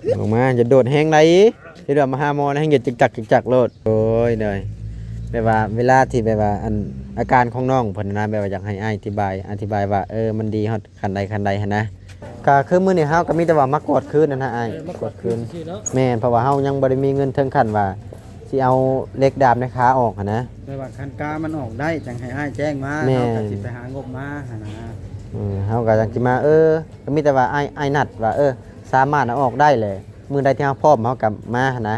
ອອກມາ ຢ່າໂດດແຮງໃດ ທີ່ວ່າມາຫາໝໍແຮງ ຢ່າຈຶ່ກຈັກຈຶ່ກຈັກໂລດ. ໂອ້ຍ ໂດຍ ແບບວ່າເວລາທີ່ແບບວ່າ ອັນ ອາການຂອງນ້ອງເພິ່ນນະ ແບບວ່າຢາກໃຫ້ອ້າຍອະທິບາຍ ອະທິບາຍວ່າ ເອີ ມັນດີຮອດຂັ້ນໃດຂັ້ນໃດຫັ້ນນະ. ກໍຄືມື້ນີ້ເຮົາກໍມີແຕ່ວ່າມາກວດຄືນຫັ້ນນະອ້າຍ ເອີ ມາກວດຄືນ ກວດຄືນຊື່ໆເນາະ. ແມ່ນ ເພາະວ່າເຮົາຍັງບໍ່ໄດ້ມີເງິນເຖິງຂັ້ນວ່າ ຊິເອົາເຫຼັກດາມໃນຂາອອກຫັ້ນນະ. ແຕ່ວ່າຄັນກາມັນອອກໄດ້ ຈັ່ງໃຫ້ອ້າຍແຈ້ງມາ ແມ່ນ ເຮົາກໍຊິໄປຫາງົບມາຫັ້ນນະ. ເອີ ເຮົາກໍຈັ່ງຊິມາ ເອີ ກໍມີແຕ່ວ່າອ້າຍ ອ້າຍນັດວ່າ ເອີ ສາມາດເອົາອອກໄດ້ແຫຼະ ມື້ໃດທີ່ເຮົາພ້ອມເຮົາກໍມາຫັ້ນນະ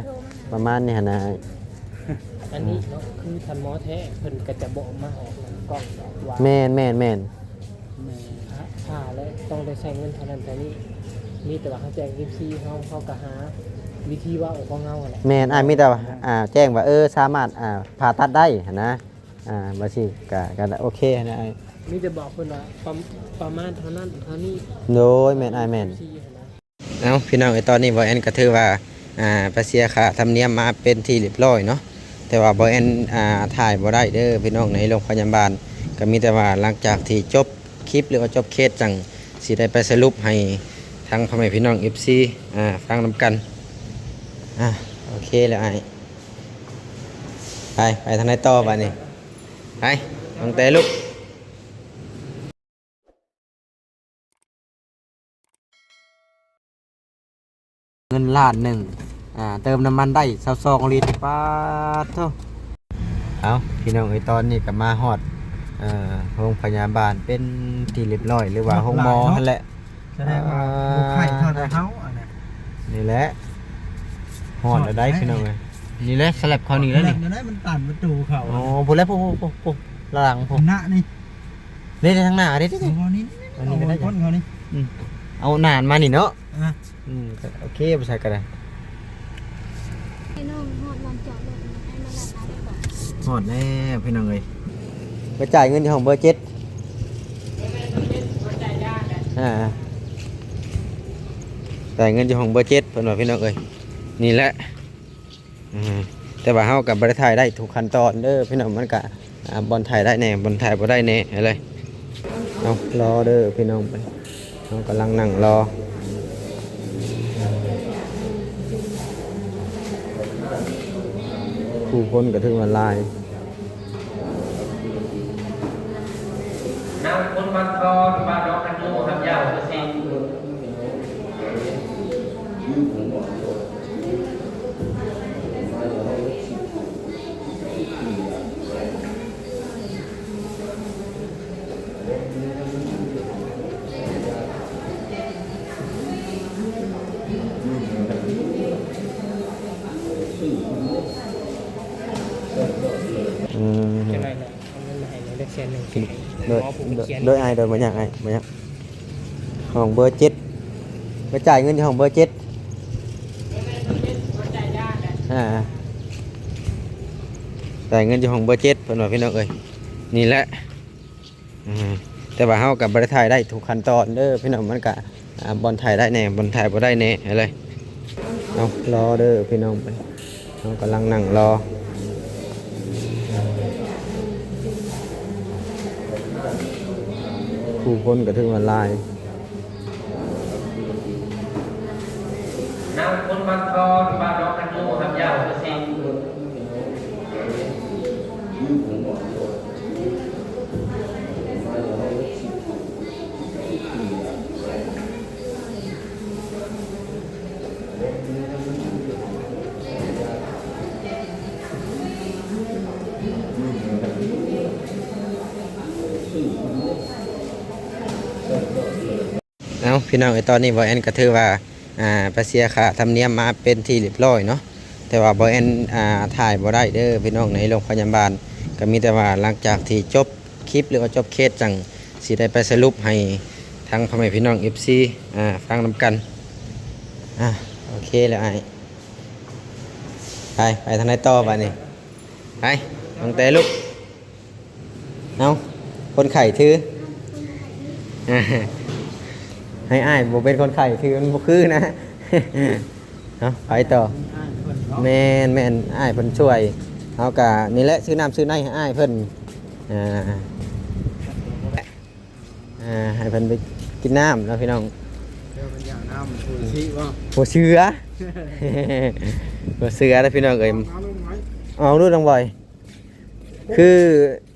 ປະມານນີ້ຫັ້ນນະ. ອັນນີ້ເນາະ ຄືທ່ານໝໍແທ້ ເພິ່ນກໍຈະບໍ່ມາອອກຫຼັງກ້ອງດອກວ່າ ແມ່ນໆໆ ແມ່ນ ຖ້າ ຖ້າແລ້ວຕ້ອງໄດ້ໃຊ້ເງິນເທົ່ານັ້ນເທົ່ານີ້ ມີແຕ່ວ່າເຮົາແຈ້ງເອັຟຊີເຮົາ ເຮົາກໍຫາວິທີເວົ້າຂອງເຮົາຫັ້ນແຫຼະ. ແມ່ນ ອ້າຍມີແຕ່ວ່າ ອ່າ ແຈ້ງວ່າ ເອີ ສາມາດ ອ່າ ຜ່າຕັດໄດ້ຫັ້ນນະ. ອ່າ ວ່າຊິ ກະ ກະໂອເຄຫັ້ນນະອ້າຍ. ມີແຕ່ບອກເພິ່ນວ່າ ປະ ປະມານເທົ່ານັ້ນເທົ່ານີ້. ໂດຍ ແມ່ນອ້າຍ ແມ່ນ. ເອົາ ພີ່ນ້ອງເອີຍ ຕອນນີ້ບ່າວແອນກໍຖືວ່າ ອ່າ ໄປເສຍຄ່າທຳນຽມມາເປັນທີ່ຮຽບຮ້ອຍເນາະ ແຕ່ວ່າບ່າວແອນ ອ່າ ຖ່າຍບໍ່ໄດ້ເດີພີ່ນ້ອງ ໃນໂຮງພະຍາບານ. ກໍມີແຕ່ວ່າຫຼັງຈາກທີ່ຈົບຄລິບ ຫຼືວ່າຈົບເຄສ ຈັ່ງຊິໄດ້ໄປສະຫຼຸບໃຫ້ທາງພໍ່ແມ່ພີ່ນ້ອງເອັຟຊີ ອ່າ ຟັງນຳກັນ. ອ່າ ໂອເຄແລ້ວອ້າຍ ໄປ ໄປທາງໃດຕໍ່ບາດນີ້? ໄປ ຕັ້ງແຕ່ລຸກ. ເງິນລ້ານໜຶ່ງ ອ່າ ເຕີມນ້ຳມັນໄດ້ຊາວສອງລິດ ປາດໂທ້. ເອົາ ພີ່ນ້ອງເອີຍ ຕອນນີ້ກໍມາຮອດ ເອີ ໂຮງພະຍາບານເປັນທີ່ຮຽບຮ້ອຍ ຫຼືວ່າໂຮງໝໍຫັ້ນແຫຼະ. ສະແດງວ່າ ອ່າ ບໍ່ໄຂ້ເທົ່າໃດເຮົາ ອັນນັ້ນ ນີ້ແຫຼະ ຮອດແລ້ວໄດ໋ ພີ່ນ້ອງເອີຍ. ນີ້ແຫຼະ ສະແລັບເຂົານີ້ແຫຼະນີ້ ສະແລັບນັ້ນມັນຕັນປະຕູເຂົາ. ອໍ ພຸ້ນແຫຼະ ພຸ້ນ ພຸ້ນ ພຸ້ນ ຫຼັງພຸ້ນນະນີ້. ເດ້ ທາງໜ້າເດ້ ເດ້ ເດ້ ເອົານີ້ ອັນນີ້ກໍໄດ້ ເອົາຄົນເຂົານີ້ ອືມ ເອົາໜານມານີ້ເນາະ. ອ່າ ອືມ ໂອເຄ ບໍ່ໃສ່ກໍໄດ້. ໃຫ້ນ້ອງຮອດບ່ອນຈອດລົດ ໃຫ້ມາລັດເອົາໄດ້ບໍ່? ຮອດແລ້ວພີ່ນ້ອງເອີຍ ໄປຈ່າຍເງິນຢູ່ຫ້ອງເບີເຈັດ. ອ່າ ຈ່າຍເງິນຢູ່ຫ້ອງເບີເຈັດ ເພິ່ນວ່າ ພີ່ນ້ອງເອີຍ. ນີ້ແຫຼະ ອ່າ ແຕ່ວ່າເຮົາກໍບໍ່ໄດ້ຖ່າຍໄດ້ທຸກຂັ້ນຕອນເດີພີ່ນ້ອງ ມັນກະ ອ່າ ບ່ອນຖ່າຍໄດ້ແດ່ ບ່ອນຖ່າຍບໍ່ໄດ້ແດ່ຫັ້ນແຫຼະ. ເອົາ ລໍເດີພີ່ນ້ອງ ເຮົາກຳລັງນັ່ງລໍ ຜູ້ຄົນກໍຖືວ່າຫຼາຍ. ນາງຄົນມັກຄອນວ່າດອກກະໂຕຫາກຍາວຄືຊິງ. ອືມ ຈັ່ງໃດລະ ເອົາເງິນມາໃຫ້ແດ່ ໄດ້ແສນໜຶ່ງ ໂດຍ ໂດຍ ອ້າຍ ໂດຍ ບໍ່ຫຍັງອ້າຍ ບໍ່ຫຍັງ. ຫ້ອງເບີເຈັດ ໄປຈ່າຍເງິນຢູ່ຫ້ອງເບີເຈັດ. ອ່າ ຈ່າຍເງິນຢູ່ຫ້ອງເບີເຈັດ ເພິ່ນວ່າ ພີ່ນ້ອງເອີຍ. ນີ້ແຫຼະ ອ່າ ແຕ່ວ່າເຮົາກໍບໍ່ໄດ້ຖ່າຍໄດ້ທຸກຂັ້ນຕອນເດີພີ່ນ້ອງ ມັນກະ ອ່າ ບ່ອນຖ່າຍໄດ້ແດ່ ບ່ອນຖ່າຍບໍ່ໄດ້ແດ່ຫັ້ນແຫຼະ. ເອົາ ລໍເດີພີ່ນ້ອງ ເຮົາກຳລັງນັ່ງລໍ ຜູ້ຄົນກໍຖືວ່າຫຼາຍ. ນາງຄົນມັກຄອນວ່າດອກກະໂຕຫາກຍາວຄືຊິງ. ເອົາ ພີ່ນ້ອງເອີຍ ຕອນນີ້ບ່າວແອນກໍຖືວ່າ ອ່າ ໄປເສຍຄ່າທຳນຽມມາເປັນທີ່ຮຽບຮ້ອຍເນາະ ແຕ່ວ່າບ່າວແອນ ອ່າ ຖ່າຍບໍ່ໄດ້ເດີພີ່ນ້ອງ ໃນໂຮງພະຍາບານ. ກໍມີແຕ່ວ່າຫຼັງຈາກທີ່ຈົບຄລິບ ຫຼືວ່າຈົບເຄສ ຈັ່ງຊິໄດ້ໄປສະຫຼຸບໃຫ້ທາງພໍ່ແມ່ພີ່ນ້ອງເອັຟຊີ ອ່າ ຟັງນຳກັນ. ອ່າ ໂອເຄແລ້ວອ້າຍ ໄປ ໄປທາງໃດຕໍ່ບາດນີ້? ໄປ ຕັ້ງແຕ່ລຸກ. ເອົາ ຄົນໄຂ້ຖື ໃຫ້ອ້າຍບໍ່ເປັນຄົນໄຂ້ຖື ມັນບໍ່ຄືນະ. ເອົາ ໄປຕໍ່. ອ້າຍເພິ່ນເນາະ ແມ່ນໆ ອ້າຍເພິ່ນຊ່ວຍ ເຮົາກະນີ້ແຫຼະ ຊື້ນ້ຳຊື້ໃນໃຫ້ອ້າຍເພິ່ນ ອ່າ ອ່າ ໃຫ້ເພິ່ນໄປກິນນ້ຳເນາະພີ່ນ້ອງ. ເອີ ມັນຢາກນ້ຳ ຜູ້ຊິບໍ່ ບໍ່ເຊື່ອ ບໍ່ເຊື່ອເດ້ພີ່ນ້ອງເອີຍ. ເອົາລູກ ເອົາລູກນ້ອງບອຍ ຄື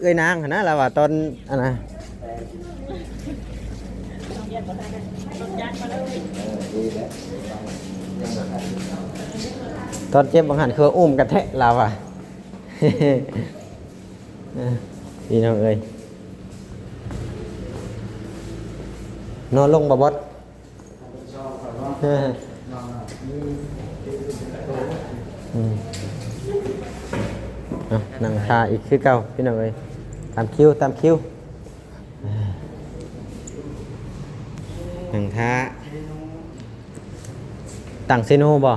ເອື້ອຍນາງຫັ້ນນະ ລາວວ່າຕອນອັນນະ ຕອນເຈັບບາງຫັ້ນ ຄືວ່າອຸ້ມກັນແທ້ ລາວວ່າ. ເອີ ພີ່ນ້ອງເອີຍ ນອນລົງບໍ່ບອດ? ອືມ ເອົາ ນັ່ງຖ້າອີກຄືເກົ່າ ພີ່ນ້ອງເອີຍ ຕາມຄິວ ຕາມຄິວ ນັ່ງຖ້າ ຕັ້ງເຊໂນບໍ່?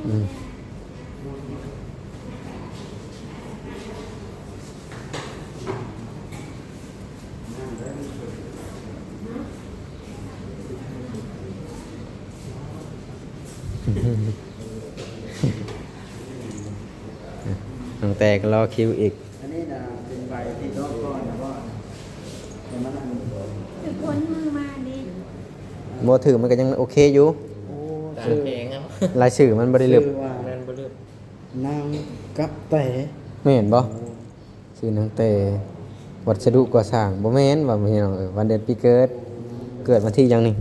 ອືມ ຕັ້ງແຕ່ກໍລໍຄິວອີກ. ອັນນີ້ນະເປັນໃບທີ່ລອກກ່ອນນະບໍ່? ແຕ່ມັນອັນ ຖືກຄົນມືມານີ້ ບໍ່ຖືກມັນກໍຍັງໂອເຄຢູ່. ໂອ້ ຕາມແຂງເອົາ ລາຍຊື່ມັນບໍ່ໄດ້ລຶບ ຊື່ວ່າ ແມ່ນບໍ່ລຶບ ນາງກະແຕ ແມ່ນບໍ່? ໂອ້ ຊື່ນາງແຕ ວັດສະດຸກໍ່ສ້າງ ບໍ່ແມ່ນວ່າພີ່ນ້ອງເອີຍ. ວັນເດືອນປີເກີດ ເກີດວັນທີຫຍັງນີ້?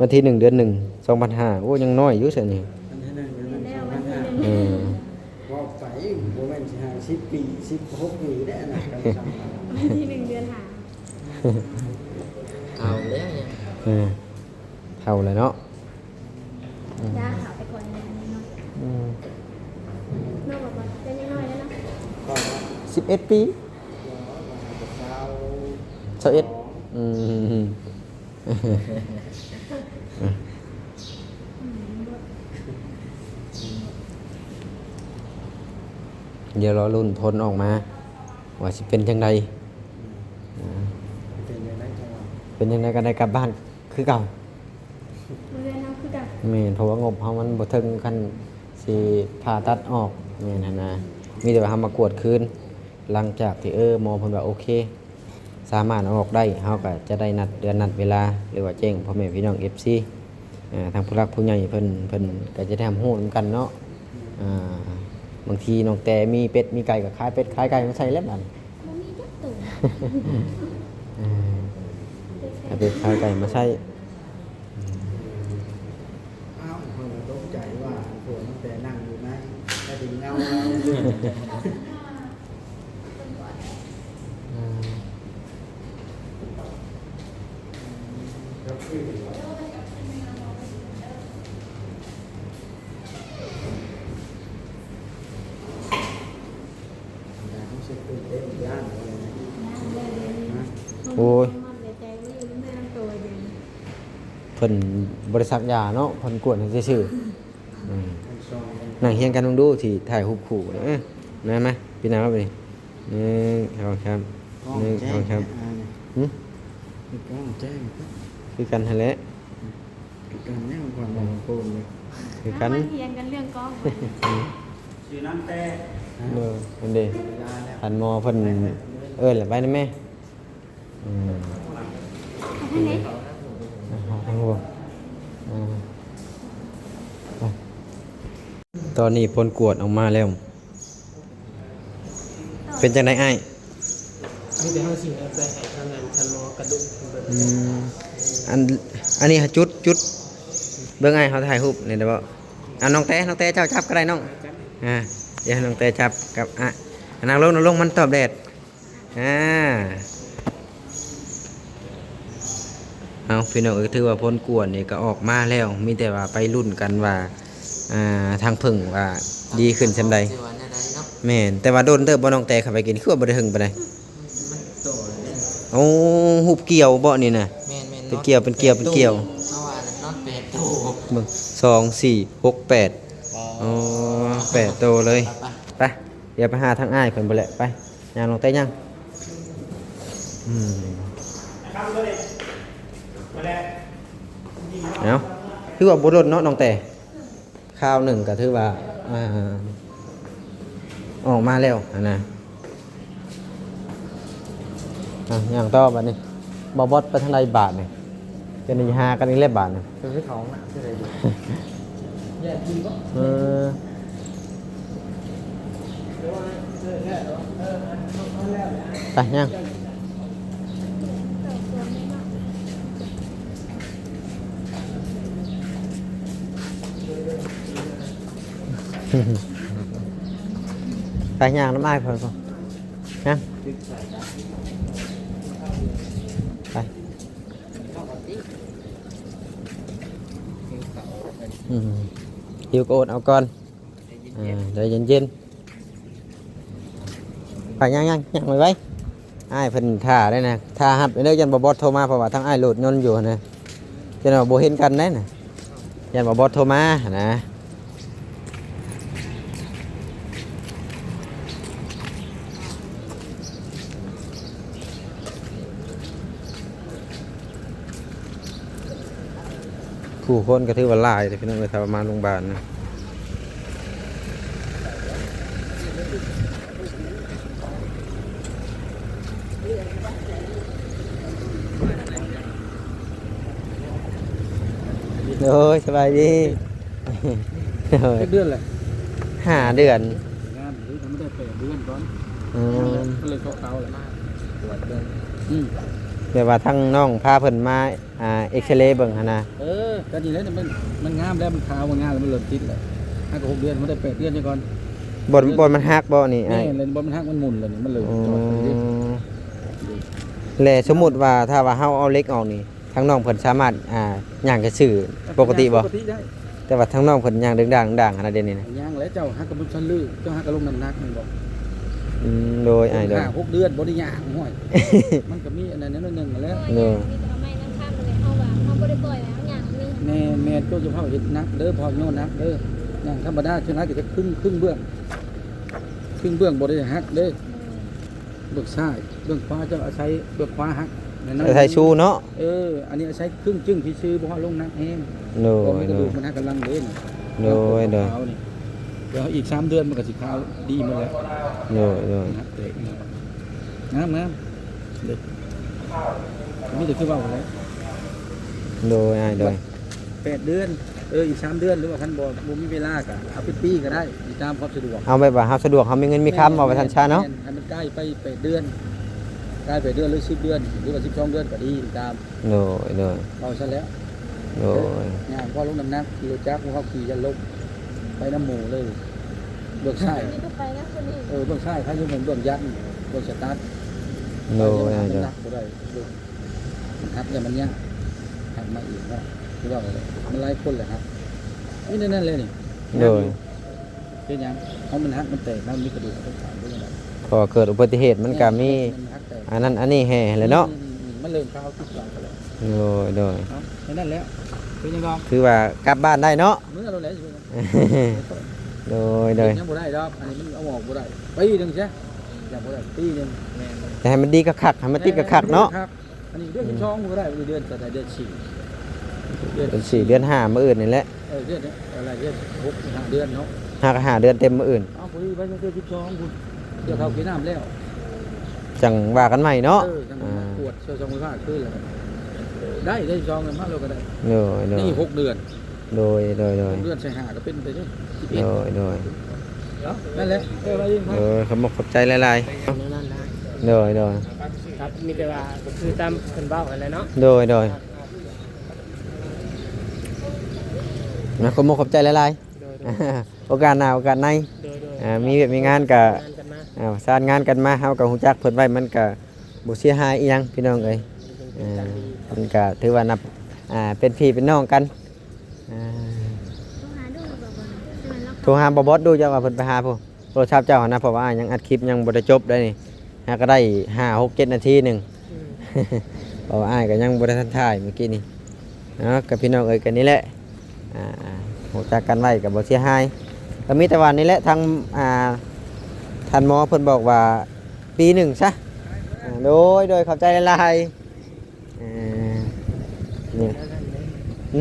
ວັນທີໜຶ່ງ ເດືອນໜຶ່ງ ສອງພັນຫ້າ ໂອ້ ຍັງນ້ອຍຢູ່ຊັ້ນນີ້. ວັນທີໜຶ່ງ ເດືອນໜຶ່ງ ສອງພັນຫ້າ ເອີ ເວົ້າໄປ ບໍ່ແມ່ນຊິຫ້າສິບປີ ສິບຫົກປີແດ່ນະ ກັນຊ້ຳ ວັນທີໜຶ່ງ ເດືອນຫ້າ ເຖົ້າແລ້ວ ເອີ ເຖົ້າແລ້ວເນາະ. ອືມ ຢ່າເຖົ້າໄປກ່ອນເລີຍ ອັນນີ້ເນາະ. ອືມ ເນາະ ບໍ່ ບໍ່ ເປັນຍັງນ້ອຍເດ້ເນາະ ສິບເອັດປີ ຊາວເອັດ ອືມ ດຽວລໍລຸ້ນຜົນອອກມາ ວ່າຊິເປັນຈັ່ງໃດ. ອືມ ເປັນຈັ່ງໃດກໍໄດ້ກັບບ້ານຄືເກົ່າ ເຮືອນເຮົາຄືເກົ່າ. ແມ່ນ ເພາະວ່າງົບເຮົາມັນບໍ່ເຖິງຂັ້ນຊິຜ່າຕັດອອກ ແມ່ນຫັ້ນນະ. ມີແຕ່ວ່າເຮົາມາກວດຄືນ ຫຼັງຈາກທີ່ ເອີ ໝໍເພິ່ນວ່າໂອເຄ ສາມາດເອົາອອກໄດ້ ເຮົາກໍຈະໄດ້ນັດເດືອນນັດເວລາ ຫຼືວ່າແຈ້ງພໍ່ແມ່ພີ່ນ້ອງເອັຟຊີ ອ່າ ທາງຜູ້ຫຼັກຜູ້ໃຫຍ່ເພິ່ນ ເພິ່ນກໍຈະໄດ້ຮັບຮູ້ນຳກັນເນາະ. ອ່າ ບາງທີນ້ອງແຕມີເປັດມີໄກ່ກໍຂາຍເປັດຂາຍໄກ່ມາໃສ່ແລ້ວບາດນີ້ ບໍ່ມີຈັກໂຕ ເອີ ເອົາເປັດຂາຍໄກ່ມາໃສ່. ອ້າວ ຂ້ອຍກໍຕົກໃຈວ່າ ອັນຜົວຕັ້ງແຕ່ນັ່ງຢູ່ໃນ ແລ້ວເຫັນເງົາລາວ. ໂອ້ຍ ເພິ່ນບໍ່ໄດ້ສັກຢາເນາະ ເພິ່ນກວດໃຫ້ຊື່ໆ. ອືມ ນັ່ງຮຽງກັນເບິ່ງດູ ຊິຖ່າຍຮູບຄູ່ເດີ. ເອີ ມາ ມາ ປີນໜ້າມາບາດນີ້ ໜຶ່ງ ສອງ ສາມ ໜຶ່ງ ສອງ ສາມ. ຫຶ ຄືກັນຫັ້ນແຫຼະ ຄືກັນແລ້ວ ກ່ອນມາໂກນເລີຍ ຄືກັນ ມາຮຽງກັນເລື່ອງກ້ອງ. ຊື່ນາງແຕ່ ເດີ ອັນເດ ທ່ານໝໍເພິ່ນເອີ້ນລະ ໄປນຳແມ່. ອືມ ທາງນີ້ ອ່າ ທາງຫົວ ອ່າ ຕອນນີ້ຜົນກວດອອກມາແລ້ວ ເປັນຈັ່ງໃດອ້າຍ? ມີແຕ່ເຮົາຊິເອົາໄປໃຫ້ທາງນັ້ນ ທ່ານໝໍກະດູກເບິ່ງ. ອືມ ອັນ ອັນນີ້ຫາຈຸດ ຈຸດ ເບິ່ງອ້າຍ ເຮົາຖ່າຍຮູບນີ້ໄດ້ບໍ່? ເອົາ ນ້ອງແຕ ນ້ອງແຕ ເຈົ້າຈັບກໍໄດ້ນ້ອງ. ອ່າ ດຽວໃຫ້ນ້ອງແຕຈັບກັບ ອ່ະ ນັ່ງລົງ ນັ່ງລົງ ມັນຕອບແດດ. ອ່າ ເອົາ ພີ່ນ້ອງເອີຍ ຖືວ່າຜົນກວດນີ້ກໍອອກມາແລ້ວ ມີແຕ່ວ່າໄປລຸ້ນກັນວ່າ ອ່າ ທາງເພິ່ງວ່າດີຂຶ້ນສ່ຳໃດ. ແມ່ນ ແຕ່ວ່າດົນເຕີບບໍ່ ນ້ອງແຕເຂົ້າໄປກິນ ຄືວ່າບໍ່ໄດ້ເຖິງປານໃດ. ມັນໂຕເດ້ ໂອ້ ຮູບກ່ຽວບໍ່ນີ້ນະ? ແມ່ນໆ ເປັນກ່ຽວ ເປັນກ່ຽວ ເປັນກ່ຽວ ເພາະວ່ານອນແປດໂຕ ເບິ່ງ ສອງ ສີ່ ຫົກ ແປດ. ອໍ ອໍ ແປດໂຕເລີຍ. ໄປ ໄປ ໄປ ດຽວໄປຫາທາງອ້າຍເພິ່ນພຸ້ນແຫຼະ ໄປ. ຍ່າງລົງແຕ່ຍ່າງ ອືມ ມາແລ້ວ ນີ້ເນາະ ເອົ້າ ຖືວ່າບໍ່ດົນເນາະນ້ອງແຕ່ ຄາວໜຶ່ງກໍຖືວ່າ ອ່າ ອອກມາແລ້ວຫັ້ນນະ. ອ່ະ ຍ່າງຕໍ່ບາດນີ້ ບໍ່ບອດໄປທາງໃດບາດນີ້? ຈະໄດ້ຫາກັນອີກແລ້ວບາດນີ້. ເອີ ເຂົາຫ້ອງນ້ຳຊິໄດ້ຢູ່ ແຍກກິນບໍ່? ເອີ ໄປຍ່າງ ໄປຍ່າງນຳອ້າຍເພິ່ນ ຍ່າງ ໄປ. ອືມ ຫິວກໍອົດເອົາກ່ອນ ອ່າ ໃຈເຢັນໆ ໄປ ຍ່າງໆ ຍ່າງໄວໆ ອ້າຍເພິ່ນຖ້າໄດ້ນະ ຖ້າຮັບເດີ ຢ້ານບໍ່ບອດໂທມາ ເພາະວ່າທາງອ້າຍໂຫຼດຍົນຢູ່ຫັ້ນນະ ຈະວ່າບໍ່ເຫັນກັນໄດ້ນະ ຢ້ານບໍ່ບອດໂທມາຫັ້ນນະ. ຜູ້ຄົນກໍຖືວ່າຫຼາຍເດ້ພີ່ນ້ອງເອີຍ ຖ້າວ່າມາໂຮງບານນະ. ໂດຍ ສະບາຍດີ ໂດຍ ຈັກເດືອນແຫຼະ? ຫ້າເດືອນ ງານນີ້ທຳໄດ້ແປດເດືອນກ່ອນ ອືມ ກໍເລີຍເຂົາເອົາແຫຼະ ມາກວດເບິ່ງ ອືມ ແບບວ່າທາງນ້ອງພາເພິ່ນມາ ອ່າ ເອັກຊະເລເບິ່ງຫັ້ນນະ ເອີ ກໍນີ້ແຫຼະ ມັນ ມັນງາມແລ້ວ ມັນຂາວ ມັນງາມແລ້ວ ມັນເລີ່ມຕິດແລ້ວ ຫາກໍຫົກເດືອນ ມັນໄດ້ແປດເດືອນຊະກ່ອນ ບ່ອນ ບ່ອນມັນຫັກບໍ່ນີ້ອ້າຍ? ແມ່ນແລ້ວ ບ່ອນມັນຫັກ ມັນໝຸ່ນແລ້ວນີ້ ມັນເລີ່ມຈອດແລ້ວນີ້ ອືມ ແລະສົມມຸດວ່າ ຖ້າວ່າເຮົາເອົາເຫຼັກອອກນີ້ ທາງນ້ອງເພິ່ນສາມາດ ອ່າ ຍ່າງກະຊື່ປົກກະຕິບໍ່? ປົກກະຕິໄດ້ ແຕ່ວ່າທາງນ້ອງເພິ່ນຍ່າງດຶງດາງໆ ຫັ້ນນະດຽວນີ້ນະ ຍ່າງແລ້ວ ເຈົ້າຫາກະບໍ່ທັນເລີກ ເຈົ້າຫາກະລົງນ້ຳໜັກແມ່ນບໍ່? ອືມ ໂດຍ ອ້າຍ ໂດຍ ຫ້າຫົກເດືອນບໍ່ໄດ້ຍ່າງ ຫ້ວຍ ມັນກະມີອັນນັ້ນໜ້ອຍໜຶ່ງຫັ້ນແຫຼະ ໂດຍ ມີແຕ່ເອົາໄມ້ນຳຄ້ຳໄປເລີຍ ເຮົາວ່າເຮົາບໍ່ໄດ້ປ່ອຍແລ້ວ ເຮົາຍ່າງນີ້ ແມ່ນໆ ເຈົ້າຢ່າຟ້າວເຮັດໜັກເດີ ເພາະໂຍນໜັກເດີ ຍ່າງທຳມະດາ ສ່ວນຫຼາຍກະຈະຄຶ່ງ ຄຶ່ງເບື້ອງ ຄຶ່ງເບື້ອງບໍ່ໄດ້ຫັກເດີ ໂດຍ ເບື້ອງຊ້າຍ ເບື້ອງຂວາ ເຈົ້າອາໄສເບື້ອງຂວາຫັກ ອາໄສຊູເນາະ ເອີ ອັນນີ້ອາໄສຄຶ່ງຈຶ້ງຊື່ໆ ບໍ່ຮອດລົງໜັກແຮງ ໂດຍ ເພາະມັນກະດູກ ໂດຍ ມັນຫັກກຳລັງເດ້ນີ້ ໂດຍ ໂດຍ ຂາວນີ້ ດຽວອີກສາມເດືອນມັນກະຊິຂາວດີໝົດແລ້ວ ໂດຍ ໂດຍ ຫັກແຕກ ງາມໆ ເດ້ ມີແຕ່ຄືເວົ້າຫັ້ນແຫຼະ ໂດຍ ອ້າຍ ໂດຍ ແປດເດືອນ ເອີ ອີກສາມເດືອນ ຫຼືວ່າຄັນບໍ່ ບໍ່ມີເວລາກະເອົາເປັນປີກະໄດ້ ອີກຕາມຄວາມສະດວກ ເອົາແບບວ່າເຮົາສະດວກ ເຮົາມີເງິນມີຄຳ ເວົ້າໄປຊັ້ນຊະເນາະ ແມ່ນ ໃຫ້ມັນກາຍໄປແປດເດືອນ ກາຍແປດເດືອນ ຫຼືສິບເດືອນ ຫຼືວ່າສິບສອງເດືອນກະດີ ອີກຕາມ ໂດຍ ໂດຍ ເວົ້າຊັ້ນແຫຼະ ໂດຍ ຍ່າງພໍລົງນ້ຳໜັກ ຂີ່ລົດຈັກ ພວກເຮົາຂີ່ຢ້ານລົ້ມ ໄປນຳໝູ່ເລີຍ ເບື້ອງຊ້າຍ ໄປນຳຄົນອື່ນ ເອີ ເບື້ອງຊ້າຍ ໃຜຢູ່ເບື້ອງຢັນ ເບື້ອງສະຕັດ ໂດຍ ໄປເບິ່ງນ້ຳໜັກບໍ່ໄດ້ ມັນຫັກແລ້ວມັນຍາກ ຫັກມາອີກເນາະ ຄືວ່າແຫຼະ ມັນຫຼາຍຄົນແຫຼະຫັກ ມີແນວນັ້ນແຫຼະນີ້ ໂດຍ ເຮັດຫຍັງ ເພາະມັນຫັກມັນແຕກ ມັນມີກະດູກ ເພາະວ່າເກີດອຸບັດຕິເຫດມັນກະມີ ແມ່ນ ມັນຫັກແຕກ ອັນນັ້ນອັນນີ້ແຮ່ແຫຼະເນາະ ອືມ ອືມ ອືມ ມັນເລີ່ມຄາວຕິດກັນແລ້ວ ໂດຍ ໂດຍ ເອົ້າ ແນວນັ້ນແຫຼະ ເປັນຫຍັງດອກ ຖືວ່າກັບບ້ານໄດ້ເນາະ ເມືອໂລດແຫຼະ ໂດຍ ໂດຍ ຍັງບໍ່ໄດ້ດອກ ອັນນີ້ມັນເອົາອອກບໍ່ໄດ້ ປີໜຶ່ງຊະ ຍັງບໍ່ໄດ້ ປີໜຶ່ງ ແມ່ນ ແຕ່ໃຫ້ມັນດີຄັກໆ ໃຫ້ມັນຕິດຄັກໆເນາະ ແມ່ນ ອັນນີ້ເດືອນສິບສອງກໍໄດ້ ເດືອນເທົ່າໃດ ເດືອນສີ່ ເດືອນສີ່ ເດືອນຫ້າ ມື້ອື່ນນີ້ແຫຼະ ເອີ ເດືອນ ອະໄລ ເດືອນຫົກ ຫ້າເດືອນເນາະ ຫ້າ ກໍຫ້າເດືອນເຕັມມື້ອື່ນ ເອົາ ພໍດີໄປເດືອນສິບສອງພຸ້ນ ກ່ຽວເຂົ້າກ່ຽວນ້ຳແລ້ວ ຈັ່ງວ່າກັນໃໝ່ເນາະ ເອີ ຈັ່ງມາ ອ່າ ກວດຊ່ອຍສ່ອງໄຟຟ້າຄືນແລ້ວ ໄດ້ ເດືອນສິບສອງ ມາໂລດກໍໄດ້ ໂດຍ ໂດຍ ຍັງອີກຫົກເດືອນ ໂດຍ ໂດຍ ໂດຍ ຫົກເດືອນໃສ່ຫ້າກໍເປັນໄປເດ້ ສິບເອັດ ໂດຍ ໂດຍ ເອົ້າ ນັ້ນແຫຼະ ເອີ ວ່າຢູ່ ເອີ ຂອບອົກຂອບໃຈຫຼາຍໆ ແນວນັ້ນນະ ໂດຍ ໂດຍ ຄັບ ມີແຕ່ວ່າກໍຄືຕາມເພິ່ນເວົ້າຫັ້ນແຫຼະເນາະ ໂດຍ ໂດຍ ອ່າ ນະ ຂອບອົກຂອບໃຈຫຼາຍໆ ໂດຍ ໂດຍ ໂອກາດໜ້າໂອກາດໃນ ໂດຍ ໂດຍ ອ່າ ມີວຽກມີງານກະ ປະສານງານກັນມາ ອ່າ ປະສານງານກັນມາ ເຮົາກໍຮູ້ຈັກເພິ່ນໄວ້ ມັນກະບໍ່ເສຍຫາຍອີ່ຫຍັງ ພີ່ນ້ອງເອີຍ ເອີ ເພິ່ນກະຖືວ່ານັບ ອ່າ ເປັນພີ່ເປັນນ້ອງກັນ ອ່າ ໂທຫາດູຢູ່ບໍ່ ໂທຫາບໍ່ບອດດູ ເຈົ້າວ່າເພິ່ນໄປຫາພຸ້ນ ໂທລະສັບເຈົ້າຫັ້ນນະ ເພາະວ່າອ້າຍຍັງອັດຄລິບ ຍັງບໍ່ໄດ້ຈົບໄດ໋ນີ້ ຫາກໍໄດ້ຫ້າ ຫົກ ເຈັດນາທີໜຶ່ງ ອືມ ເພາະວ່າອ້າຍກໍຍັງບໍ່ໄດ້ທັນຖ່າຍມື້ກີ້ນີ້ ເນາະ ກັບພີ່ນ້ອງເອີຍ ກໍນີ້ແຫຼະ ອ່າ ຮູ້ຈັກກັນໄວ້ກໍບໍ່ເສຍຫາຍ ກໍມີແຕ່ວ່ານີ້ແຫຼະ ທາງ ອ່າ ທ່ານໝໍເພິ່ນບອກວ່າປີໜຶ່ງຊະ ອ່າ ໂດຍ ໂດຍ ຂອບໃຈຫຼາຍໆ ເອີ ນີ້ ຫຶ?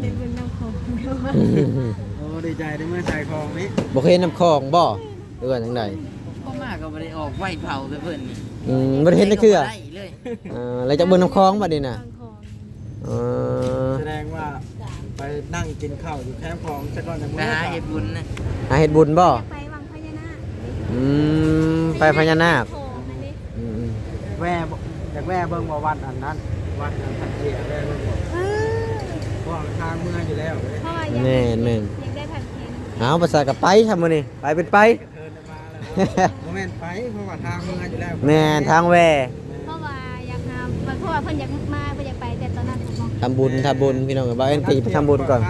ໄດ້ເບິ່ງນ້ຳຂອງ ໂອ້ ດີໃຈໄດ້ເມືອຖ່າຍຂອງນີ້. ບໍ່ເຄີຍເຫັນນ້ຳຂອງບໍ່ ຫຼືວ່າຈັ່ງໃດ? ກໍມາກໍບໍ່ໄດ້ອອກໄຫວ້ເຜົາແຕ່ເພິ່ນນີ້. ອືມ ບໍ່ໄດ້ເຫັນຈັກເທື່ອ. ເອີ ແລ້ວຈັກເບິ່ງນ້ຳຂອງບັດນີ້ນະ. ເອີ ສະແດງວ່າໄປນັ່ງກິນເຂົ້າຢູ່ແຄມຂອງຊະກ່ອນ ໄປຫາເຮັດບຸນນະ. ຫາເຮັດບຸນບໍ່? ໄປວັງພະຍານາກ. ອືມ ໄປພະຍານາກ. ອືມ ແວ່ບໍ່ ຢາກແວ່ເບິ່ງບໍ່ ວັດອັນນັ້ນ ວັດອັນທັນເຈຍ ແວ່ເບິ່ງບໍ່? ເອີ ເພາະວ່າທາງເມືອງຢູ່ແລ້ວເດ້. ເພາະວ່າຢາກ ແມ່ນໆ ຢາກໄດ້ພັກເພັງ. ເອົາ ປະຊາກະໄປຊະມື້ນີ້ ໄປເປັນໄປ. ບໍ່ແມ່ນໄປ ເພາະວ່າທາງເມືອງຢູ່ແລ້ວ. ແມ່ນ ທາງແວ່. ເພາະວ່າຢາກຫາ ເພາະວ່າເພິ່ນຢາກມາ ເພິ່ນຢາກໄປ ແຕ່ຕອນນັ້ນເພິ່ນບໍ່ ທຳບຸນ ທຳບຸນ ພີ່ນ້ອງ ບ່າວແອນກໍຈະໄປທຳບຸນກ່ອນ.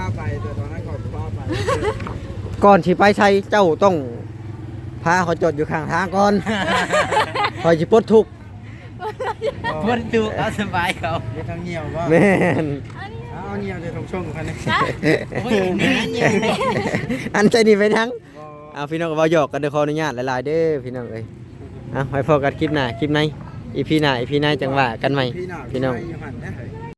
ກ່ອນຊິໄປໃສ ເຈົ້າຕ້ອງພາຂ້ອຍຈອດຢູ່ຂ້າງທາງກ່ອນ ຂ້ອຍຊິປົດທຸກ. ປົດທຸກ ເອົາສະບາຍເຂົາ. ເຮັດທາງຫ່ຽວບໍ່? ແມ່ນ. ເອົາຫ່ຽວເດີ ສົ່ງໆ ຄັນນີ້. ໂອ້ຍ ອັນໃຈນີ້ໄປທາງ ເອົາ ພີ່ນ້ອງ ເວົ້າຫຍອກກັນເດີ ຂໍອະນຸຍາດຫຼາຍໆເດີ ພີ່ນ້ອງເອີຍ. ເອົາ ໄວ້ພໍ້ກັນຄລິບໜ້າ ຄລິບໃນ ອີພີໜ້າ ອີພີໜ້າ ຈັ່ງວ່າກັນໃໝ່ ພີ່ນ້ອງ.